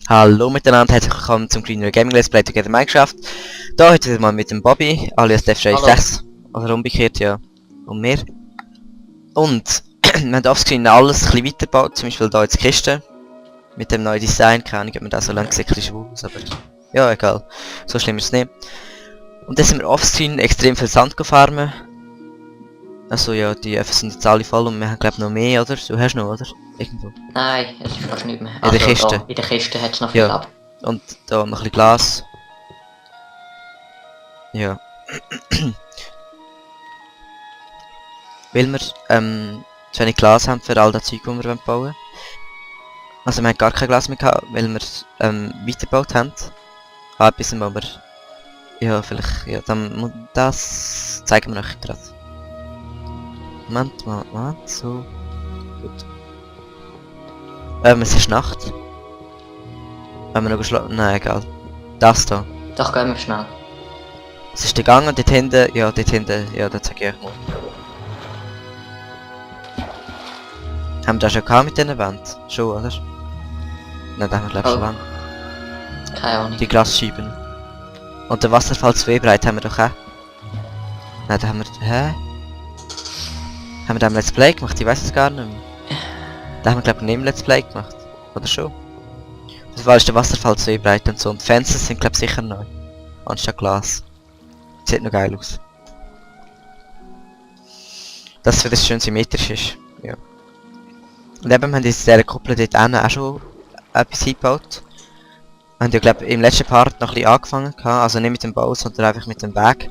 Hallo miteinander, herzlich willkommen zum Greener Gaming Let's Play Together Minecraft. Da heute wieder mal mit dem Bobby, alias Def6, oder umgekehrt, ja, und mir. Und wir haben offscreen alles ein bisschen weitergebaut, zum Beispiel hier jetzt die Kiste. Mit dem neuen Design, keine Ahnung, ob man das so lang sieht, ein bisschen schwul aus, aber ja, egal. So schlimm ist es nicht. Und dann sind wir offscreen extrem viel Sand gefarmen. Also ja, die Öfen sind jetzt alle voll und wir haben glaube noch mehr, oder? Du hast noch, oder? Irgendwo. Nein, es ist fast nicht mehr. In der Kiste. Da, in der Kiste hat es noch viel Ja. ab. Und da noch ein bisschen Glas. Ja. Weil wir zu wenig Glas haben für all das Zeug, das wir bauen wollen. Also wir haben gar kein Glas mehr gehabt, weil wir weitergebaut haben. Etwas, wo wir... Ja, vielleicht... Ja, dann... Das zeigen wir euch gerade. Moment, so... Gut. Es ist Nacht. Haben wir noch geschlafen? Nein, egal. Das da. Doch, gehen wir schnell. Es ist der Gang und dort hinten, ja, das zeige ich euch mal. Haben wir das schon gehabt mit diesen Wänden? Schon, oder? Nein, da haben wir glaube ich schon Wände. Keine Ahnung. Die Glasscheiben. Und der Wasserfall 2 breit haben wir doch auch. Nein, da haben wir... Hä? Haben wir da im Let's Play gemacht? Ich weiß es gar nicht mehr. Da haben wir glaube ich nicht im Let's Play gemacht. Oder schon? Auf jeden Fall ist der Wasserfall 2 breit und so. Und die Fenster sind glaube ich sicher neu. Anstatt Glas. Sieht noch geil aus. Dass für das schön symmetrisch ist. Ja. Und eben haben wir in dieser Kuppel dort hinten auch schon etwas eingebaut. Wir haben ja glaube im letzten Part noch ein bisschen angefangen gehabt. Also nicht mit dem Bau, sondern einfach mit dem Weg.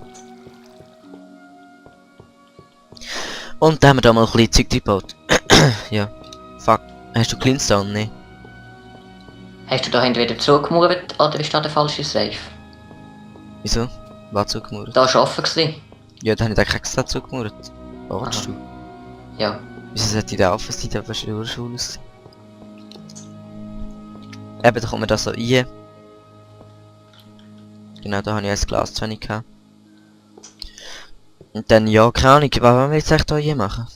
Und dann haben wir da mal ein bisschen Zeug gebaut. Ja. Fuck. Hast du Cleanstone? Nee. Hast du da hinten wieder zugemauert oder ist da der falsche Safe? Wieso? War zugemauert? Da war offen gewesen. Ja, da habe ich eigentlich extra zugemauert. Was willst du? Ja. Wieso sollte ich da offen sein? Da wirst du nur schwul aussehen. Eben, da kommt man da so rein. Genau, da habe ich ein Glas zu wenig gehabt. Und dann, ja, keine Ahnung, was wollen wir jetzt echt hier machen?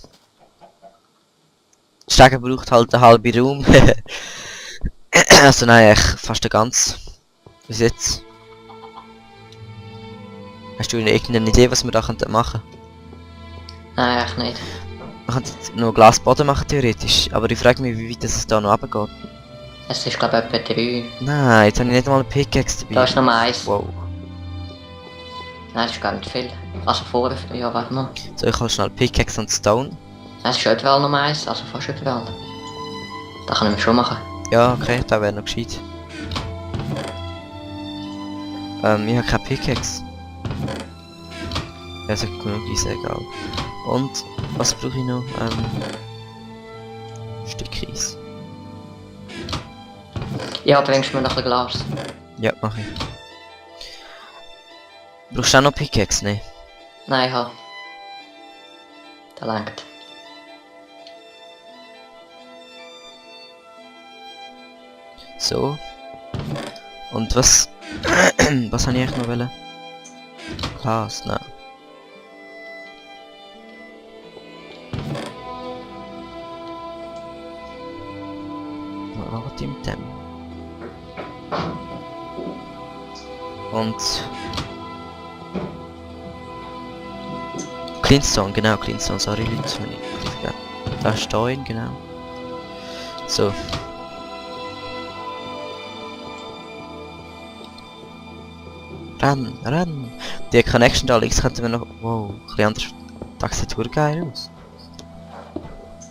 Die Stege braucht halt einen halben Raum. Also nein, echt fast den ganzen. Bis jetzt. Hast du irgendeine Idee, was wir da machen könnten? Nein, echt nicht. Wir könnten noch Glasboden machen, theoretisch. Aber ich frage mich, wie weit es da noch runtergeht. Es ist glaube ich etwa 3. Nein, jetzt habe ich nicht mal eine Pickaxe dabei. Da ist Nummer 1. Wow. Nein, das ist gar nicht viel. Also vorher, ja warte mal. So, ich hole schnell Pickaxe und Stone. Es ist überall Nummer 1, also fast überall. Das kann ich mir schon machen. Ja, okay, da wäre noch gescheit. Ich habe keine Pickaxe. Ja, so genug, ist egal. Und, was brauche ich noch? Stück Kies. Ja, bringst du mir noch ein Glas. Ja, mach ich. Brauchst du auch noch Pickaxe? Ne? Nein, ich habe. Der langt. So. Und was... was habe ich eigentlich noch wollen? Glas, nein. Was wollte ich mit dem? Und... Cleanstone, genau, Cleanstone, sorry Leute, wenn ich vergesse. Da stehen, genau. So. Rennen! Die Connection da links könnten wir noch... Wow, ein bisschen anders. Das sieht wirklich geil aus.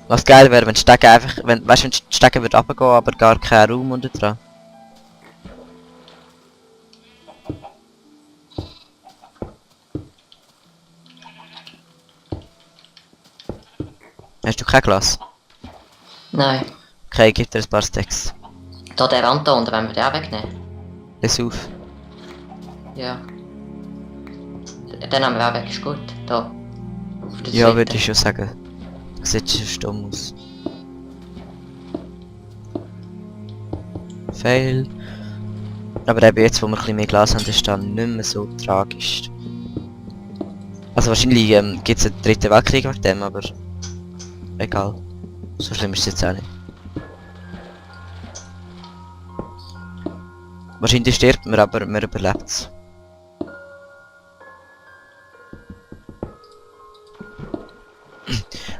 Was geil wäre, wenn die Stege einfach... Weißt du, wenn die Stege würde runtergehen, aber gar kein Raum unten dran. Hast du kein Glas? Nein. Okay, gib dir ein paar Stacks. Da der Rand da unten, wenn wir den auch wegnehmen. Lass auf. Ja. Den haben wir auch weg, ist gut. Da. Auf der Ja, Seite. würde ich schon sagen. Das sieht schon stumm aus. Fail. Aber eben jetzt, wo wir ein bisschen mehr Glas haben, ist dann nicht mehr so tragisch. Also wahrscheinlich gibt es einen dritten Weltkrieg wegen dem, aber... Egal. So schlimm ist es jetzt auch nicht. Wahrscheinlich stirbt man, aber man überlebt es.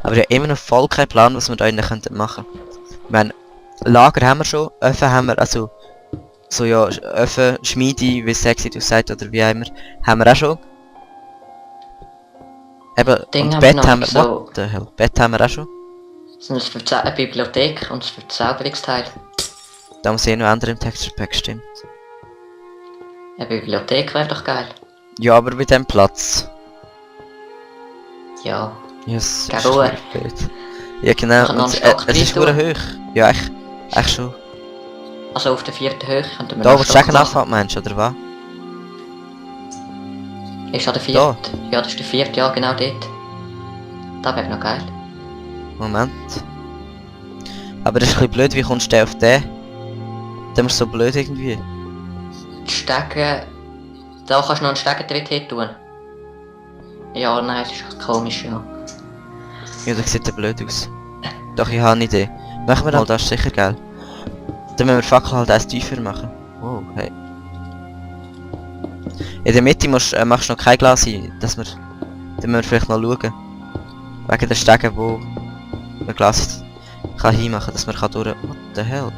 Aber ich habe immer noch voll keinen Plan, was wir da innen könnten machen. Ich meine, Lager haben wir schon, Öfen haben wir, also so ja, Öfen, Schmiede, wie sexy du sagst oder wie auch immer, haben wir auch schon. Eben, Ding und haben wir Bett noch haben wir, so- what the hell, Bett haben wir auch schon. Das ist eine Bibliothek und das Verzauberungsteil. Da muss ich noch ändern im Texture Pack, stimmt. Eine Bibliothek wäre doch geil. Ja, aber mit dem Platz. Ja. Yes, Geh ist ruhe. blöd. Ja genau, Machen wir noch und, einen Stock es ist rein hure hoch. Ja, echt schon. Also auf der 4. Höhe könnten wir Da, noch wo die Stock Stecken machen. anfängt, meinst du, oder was? Ist an der 4. Da? Ja, das ist der 4. Ja, genau dort. Das wäre noch geil. Moment. Aber das ist ein bisschen blöd, wie kommst du denn auf den? Der ist so blöd irgendwie. Die Stecken... Da kannst du noch einen Steckentritt hin tun. Ja, nein, das ist komisch, ja. Ja, das sieht ja blöd aus. Doch, ich habe eine Idee. Machen wir mal, das ist sicher geil. Dann müssen wir die Fackel halt eins tiefer machen. Oh, hey. In der Mitte machst du noch kein Glas ein, dass wir... Dann müssen wir vielleicht mal schauen. Wegen der Stegen, wo man Glas kann hinmachen, dass man kann durch... What the hell?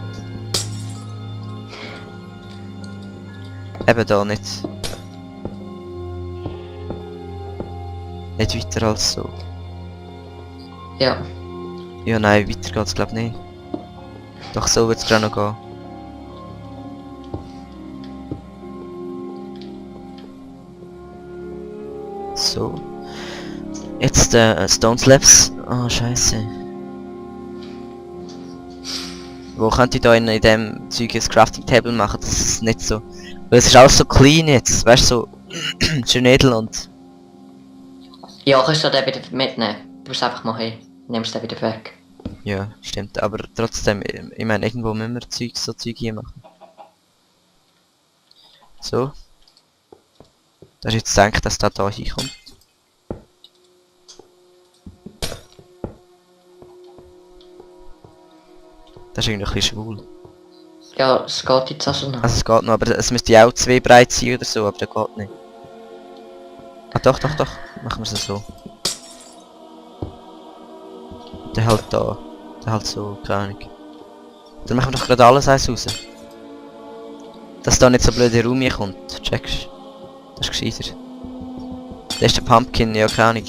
Eben da nicht. Nicht weiter als so. Ja. Ja, nein, weiter geht's glaub nicht. Doch so wird's gerade noch gehen. So. Jetzt Stone Slabs. Oh, scheiße. Wo könnte ich da in dem Zeug ein Crafting Table machen, dass es nicht so... Weil es ist alles so clean jetzt, weißt du, so... schön edel und... Ja, kannst du den wieder mitnehmen. Du musst einfach mal hin. Nimmst den wieder weg. Ja, stimmt, aber trotzdem, ich meine, irgendwo müssen wir so Zeug hier machen. So. Da ist jetzt gedacht, dass das da hinkommt. Das ist irgendwie ein bisschen schwul. Ja, es geht jetzt also noch. Also es geht noch, aber es müsste ja auch 2 breit sein oder so, aber das geht nicht. Ah doch, machen wir es so. Der halt da. Der halt so, keine Ahnung. Dann machen wir doch gerade alles eins raus. Dass da nicht so blöde Raum hier kommt, checkst? Das ist gescheiter. Der ist der Pumpkin, ja keine Ahnung.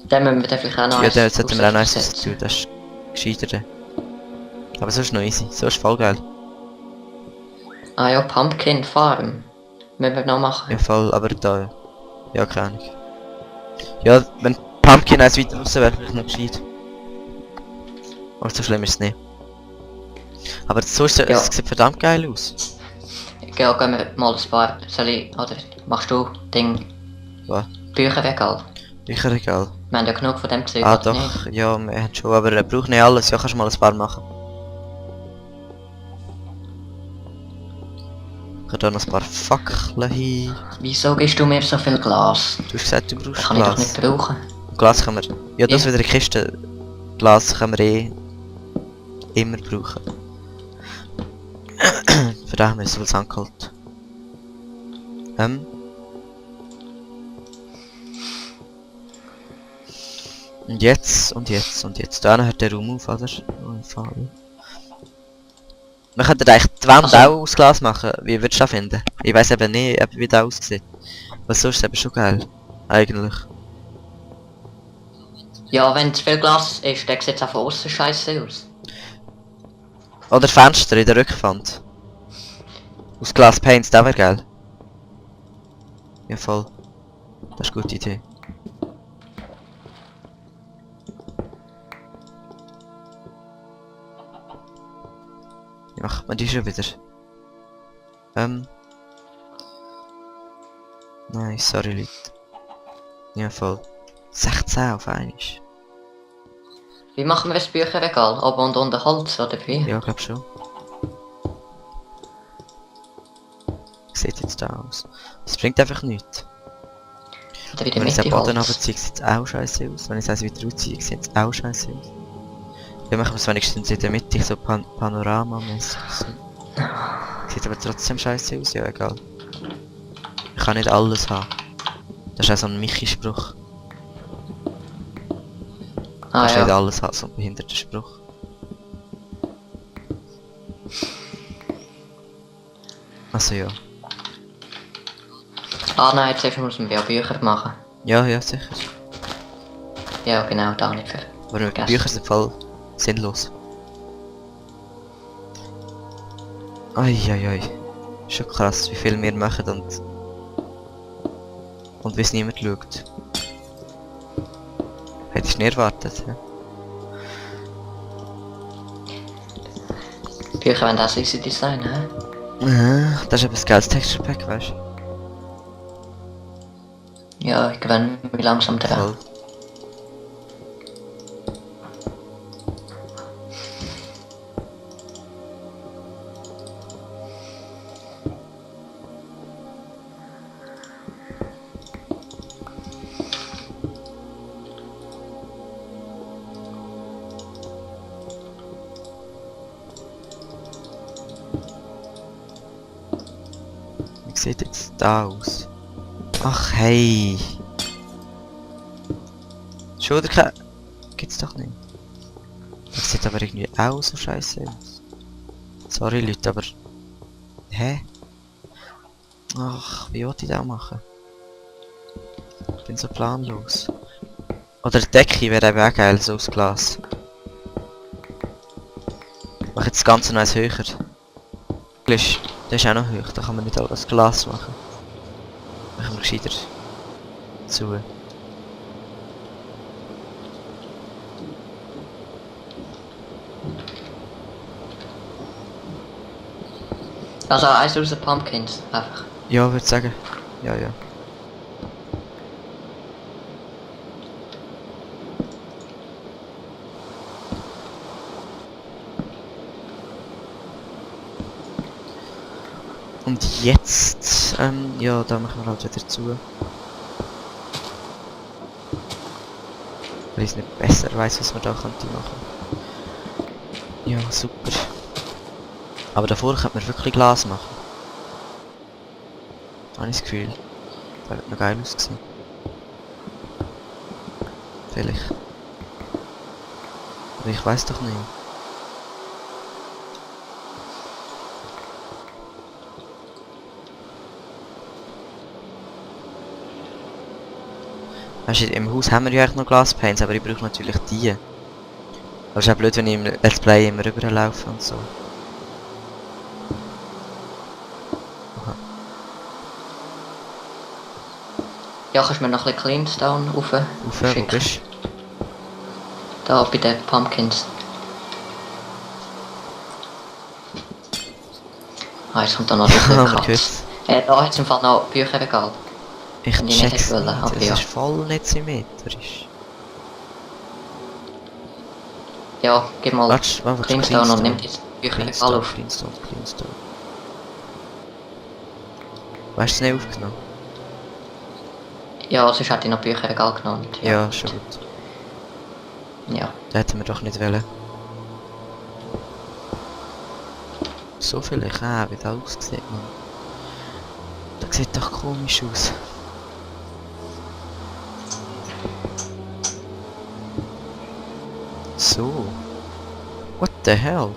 Den müssen wir dann vielleicht auch noch Ja, eins den sollten wir auch noch eins raussetzen. tun, das ist gescheiter. Dann. Aber so ist noch easy, so ist voll geil. Ah ja, Pumpkin Farm. Müssen wir noch machen. Ja voll, aber da... Ja, keine Ahnung. Ja, wenn Pumpkin eins weiter raus wäre, vielleicht noch gescheit. Aber so schlimm ist es nicht. Aber so ist es, Ja. es sieht verdammt geil aus. Ja, gehen wir mal ein paar... Soll ich... Oder machst du Ding... Was? Bücherregal? Bücherregal. Wir haben ja genug von dem Zeug, Ah oder doch, nicht? ja, wir haben schon, aber er braucht nicht alles. Ja, kannst du mal ein paar machen. Ich kann da noch ein paar Fackeln hin. Wieso gibst du mir so viel Glas? Du hast gesagt, du brauchst Das kann ich doch Glas. nicht brauchen. Glas können wir... Ja, das Ja. wieder in die Kiste. Glas können wir immer brauchen. Für den haben wir so viel Sand geholt. Und jetzt. Da hört der Raum auf, oder? Oh, Fall. Wir könnten eigentlich die Wand Also- auch aus Glas machen. Wie würdest du das finden? Ich weiß eben nicht, wie das aussieht. Aber so ist es eben schon geil. Eigentlich. Ja, wenn zu viel Glas ist, dann sieht es auch von außen scheiße aus. Oder Fenster in der Rückwand. Aus Glas Paints, das wäre geil. Ja voll. Das ist eine gute Idee. Wie macht man die schon wieder? Nein, sorry Leute. Ja voll. 16 auf einmal. Wie machen wir das Bücherregal? Oben und unten Holz, oder wie? Ja, glaub schon. Sieht jetzt da aus. Das bringt einfach nichts. Oder in der Wenn ich es Mitte am Boden Holz? runterziehe, sieht es auch scheiße aus. Wenn ich es wieder rausziehe, sieht es auch scheiße aus. Ja, machen wir es wenigstens in der Mitte so Panorama-mäßig. So. Sieht aber trotzdem scheiße aus, ja egal. Ich kann nicht alles haben. Das ist auch so ein Michi-Spruch. Du Ah kannst nicht ja. alles haben, so ein behinderter Spruch. Also ja. Ah nein, zuerst muss man ja Bücher machen. Ja, ja, sicher. Ja genau, da nicht für. Aber mit Vergessen. Büchern sind voll sinnlos. Eieiei. Schon krass, wie viel wir machen und wie es niemand schaut. Hätte ich nicht erwartet, ja. Bücher wollen das easy Design, hä? Das ist eben das geiles Texture Pack, weißt du? Ja, ich gewinne mich langsam dran. Voll. Wie sieht jetzt da aus? Ach hey! Schulterkette gibt's doch nicht. Das sieht aber irgendwie auch so scheiße aus. Sorry Leute, aber... Hä? Ach, wie wollte ich das machen? Ich bin so planlos. Oder die Decke wäre eben auch geil, so aus Glas. Mach jetzt das Ganze noch eins höher. Englisch, das ist auch noch hoch, da kann man nicht alles Glas machen. Machen wir gescheiter zu. Also eins aus den Pumpkins, einfach. Ja, würde sagen. Ja, ja. Und jetzt, ja, da machen wir halt wieder zu. Weil ich es nicht besser weiß, was man da könnte machen. Ja, super. Aber davor könnte man wirklich Glas machen. Habe ich das Gefühl. Das wird noch geil ausgesehen. Vielleicht. Aber ich weiß doch nicht. Weißt du, im Haus haben wir ja eigentlich noch Glaspaints, aber ich brauche natürlich die. Aber es ist auch blöd, wenn ich im Let's Play immer rüberlaufe und so. Aha. Ja, kannst du mir noch ein bisschen Cleanstone rauf Wo schicken? bist Da bei den Pumpkins. Ah, jetzt kommt da noch die du? Man Katze. hört's. Da hat es im Fall noch Bücherregal. Ich Wenn die nicht check's wollen, nicht, aber es ja. ist voll nicht symmetrisch. Ja, gib mal Warte, was Cleanstone und nimm das Bücherregal auf. Cleanstone. Weißt du es nicht aufgenommen? Ja, sonst hätte ich noch Bücherregal genommen. Ja, schon gut. Ja. Das hätten wir doch nicht wollen. So vielleicht auch, wie das aussieht, man. Das sieht doch komisch aus. So. What the hell?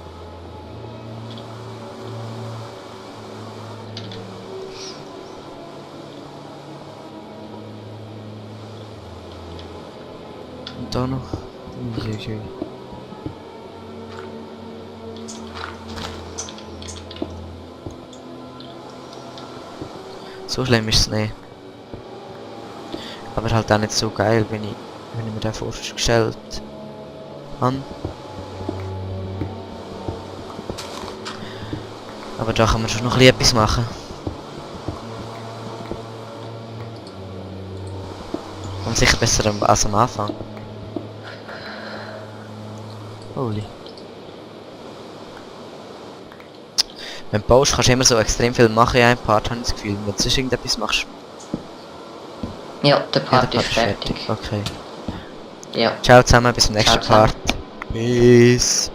Und da noch. Uiuiui. So schlimm ist es nicht. Aber halt auch nicht so geil, wenn ich mir das vorgestellt habe. Aber da kann man schon noch ein bisschen etwas machen. Und sicher besser als am Anfang. Holy. Wenn du baust, kannst du immer so extrem viel machen in einem Part, habe ich das Gefühl. Wenn du sonst irgendetwas machst. Ja, der Ja, Part der ist fertig. Okay. Ja. Ciao zusammen, bis zum nächsten Ciao zusammen. Part. Peace.